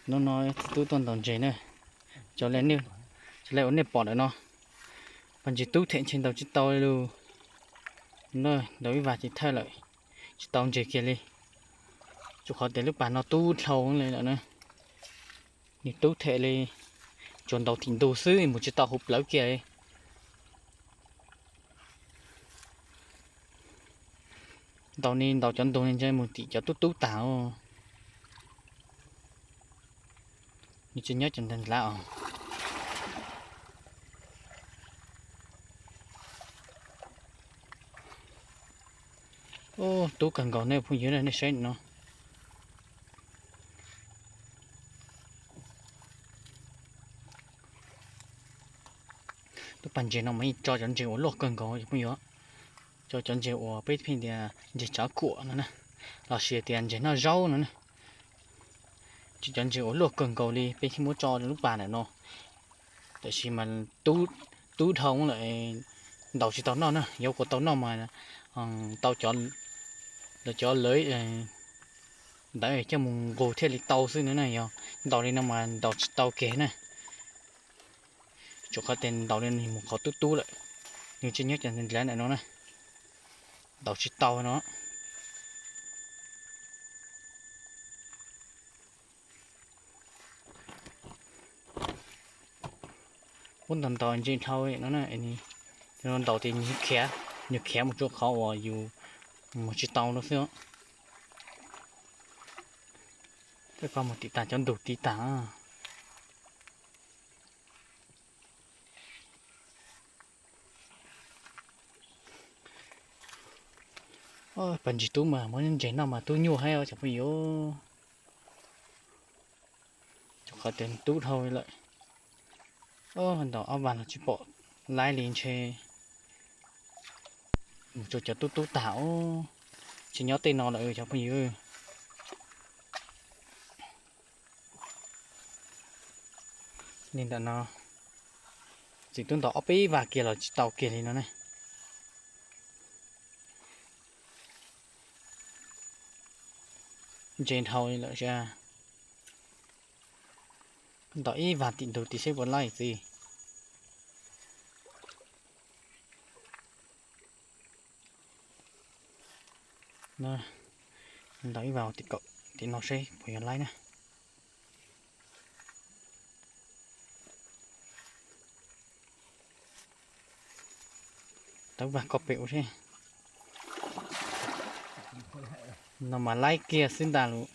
Hnub no txiv tub tuaj ntaus ntses na, cov, cov lej ua nej pom ntawm no, pas ntsis tub them ntshe ntaus tsis tau li lus. Ntaus ib vas ces thawj lawm, tsis tau ntses kiag li. Rau qhov tias lub pas no tub dhau li lawm na, nws tub them li, tsuas ntaus tim ntug xwb mus tsis tau hauv plawv kiag. Ntaus ni ntaus cov ntug ni ntshe mus tim cov tub tub tag. Nws tsis nyob cov ntag dlav os. Tub kawg nkaus nej phooj ywg, nej saib no. Tub pas ntses no mas yeej tso cov ntses uas luaj kawg nkaus cov phooj ywg, tso cov ntses uas peb pheej tias ntses tsav kuam no na, los sis tias ntses noj zaub no na. Tso cov ntses uas luaj kawg nkaus li peb thiaj muab tso lub pas ntawm no. Tab sis mas tub dhau lawm, ntaus tsis tau noj na, yuav ua tau noj mas tau cov, lawv cov lawv ntawd coj mus nqus thiaj li tau xwb no na, yog ntaus li no mas ntaus tsis tau kiag na. Rau qhov tias ntaus li nws mus qhov tub tub lawm, nws tsis nyob cov ntag dlav ntawm no na, ntaus tsis tau no. Muab ntaus ntaus ntses dhau no na, ntaus tias nws khiav, nws khiav mus rau qhov uas yus mus tsis tau no xwb. Tej koj mus tiv tas cov ntug tiv tas. Pas ntsis tub mas muab ntses noj mas tub nyuaj thiab cov phooj ywg. Rau qhov tias tub dhau lawm. Ntaus ob vas los tsis pom laib li ntshe mus rau cov tub tub tag os. Tsis nyob tej no lawm cov phooj ywg. Li ntawm no, txiv tub ntaus ob peb vas kiag los tsis tau kiag li no ne. Ntses dhau li lawm sas. Ntaus ib vas tim ntug tim seb puas laib txiv. Ntaus ib vas tim kaum tim no seb puas yog laib na. Tawb vas koj pem ua seb. No mas laib kiag xwb ntag lus.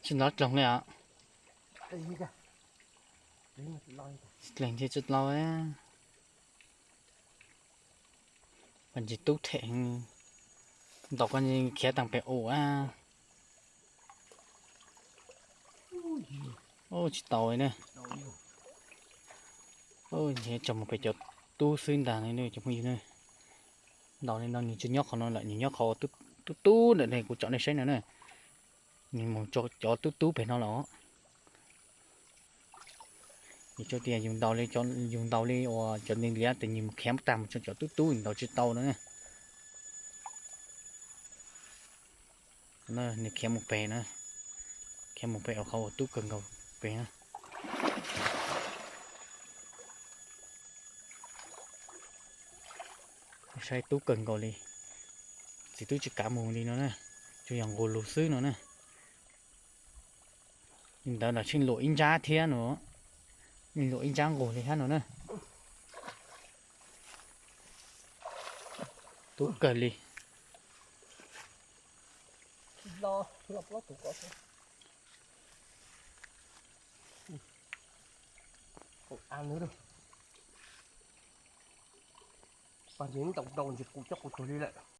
Tsis nov dloog li os. Dleeg thiaj tsis dlou. Pas ntsis tub them, ntaus koj khiav tag pem u a. Tsis tau li na. Ntshe tso mus pem cov tub xwb ntag cov phooj ywg na. Ntaus li no nws tsis nyob qhov no lawm, nws nyob qhov tub tub ntawm ne, kuv tsom nej saib no na. Nws mus rau cov tub tub pem no lawm. Vim tias yus ntaus li, yus ntaus li uas cov ntag dlav tes nws mus khiav tag mus rau cov tub tub ntaus tsis tau no na. Nws khiav mus pem na, khiav mus pem uas qhov uas tub kawg nkaus pem na. Saib tub kawg nkaus li, txiv tub tsis kav mus li no na, tsuas yog nqus lus xwb no na. Li ntawd los tsheej luam ib ntsab thiab no, luam ib ntsab nqus li thiab no na. Tub kawg li. Pas ntsis ntaus ntaus ntsis kuv coj kuv tuag li lawm.